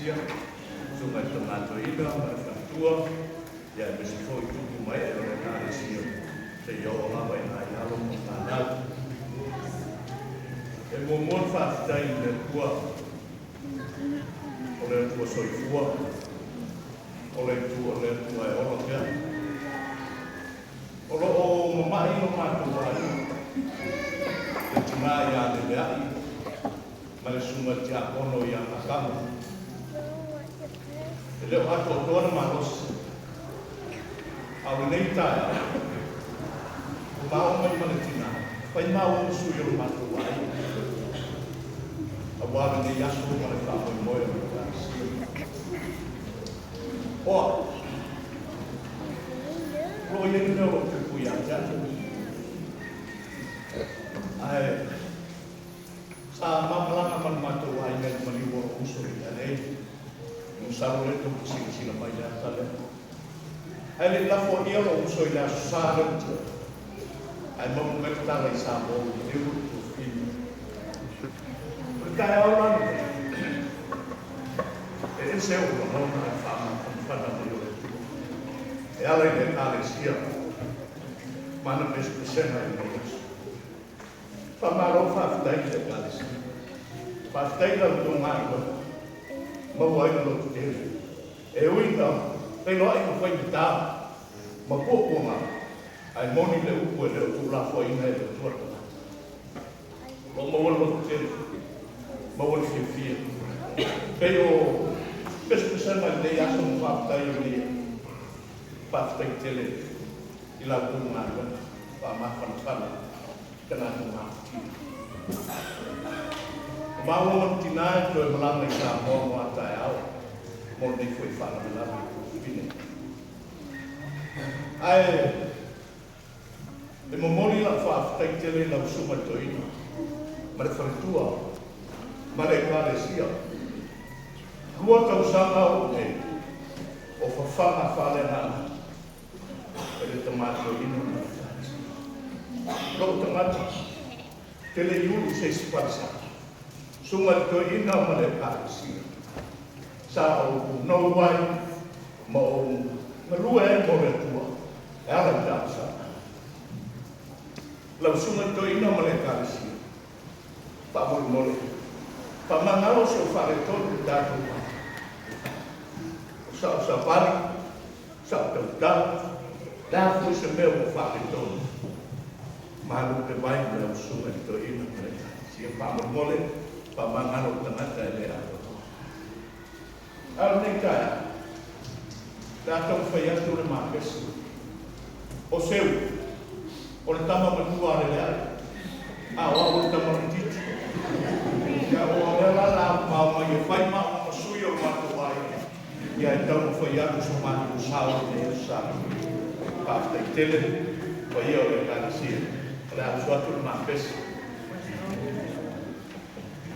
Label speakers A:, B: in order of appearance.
A: Ekalesia, susuga i le Tama Toeaina ma le faletua, ia aemaise foi tupu ma ee o le Ekalesia, seia oo lava i nai alo ma fanau. E muamua ona faafetai i le Atua, o le Atua soifua, o le Atua e ola pea. O lo o mama'i lo matou aiga, le tina ia Lelea'i ma le susuga i le tiakono ia Gagama. E le o atoatoa le malosi, a o lenei taeao, ua maua mai ma le tina, fai maua ma sui o le matou aiga, aua lenei aso ma le faamoemoe o le Ekalesia. Oa, o lo o i ai le mea o lo o tupu ia te au. Ae sa ma malaga ma le matou aiga i le maliu o lou uso ia nei. Masalo o lea tou te silasila mai i le ata lea. Ae le i lafoaia lou uso i le Aso Sa lea ua tea, ae maua mai le tala i Samoa ua maliu le tuafafine. O le taeao la lenei, e ese ou lagona i le faamafanafana mai o le Atua e ala i le Ekalesia ma ana pesepesega i lenei aso. Faamalo faafetai i le Ekalesia. Faafetai i la outou galuega, maua ai le lototele. E ui ina feiloai ma faigata ma puapuaga, ae moni le upu e le o tuulafoaiina e le Atua le tagata. O lo o maua le lototele, maua le fiafia. Pei o pesepesega i lenei aso ma faafetai o lenei aso. Faafetai tele i la outou galuega faamafanafana i tagata matutua. O maua ma le tina e toe malaga i Samoa mo a taeao mo lenei foi faalavelave i Tuafafine. Ae e momoli lau faafetai tele i lau susuga i le Toeaina ma le faletua ma le Ekalesia. 2 tausaga o ou nei o fafaga faaleagaga e le Tama Toeaina ma le Ekalesia. Lou tagata, tele i ulu se isi falesa, susuga i le Toeaina ma le Ekalesia. Sa ou nou ai ma ou galue ai mo le Atua e ala i talosaga. Lau susuga i le Toeaina ma le Ekalesia, faamolemole, faamagalo si ou faaletonu i le tatou va. O sa'u savali, sa'u tautala, le a foi se mea ua faaletonu, malu i le vai lau susuga i le Toeaina ma le Ekalesia. Faamolemole, faamagalo le tagata e le atoatoa. A o lenei taeao, le a taumafai atu le mapesi. O Seu, o le tama matua a Lelea'i, a o au o le tama laitiiti. Ia o lea la la mao mai e fai maua ma sui o le matou aiga, ia e taumafai atu so matou sao i lenei aso Sa. Faafetai tele paia o le Ekalesia. O le a usu atu le mapesi.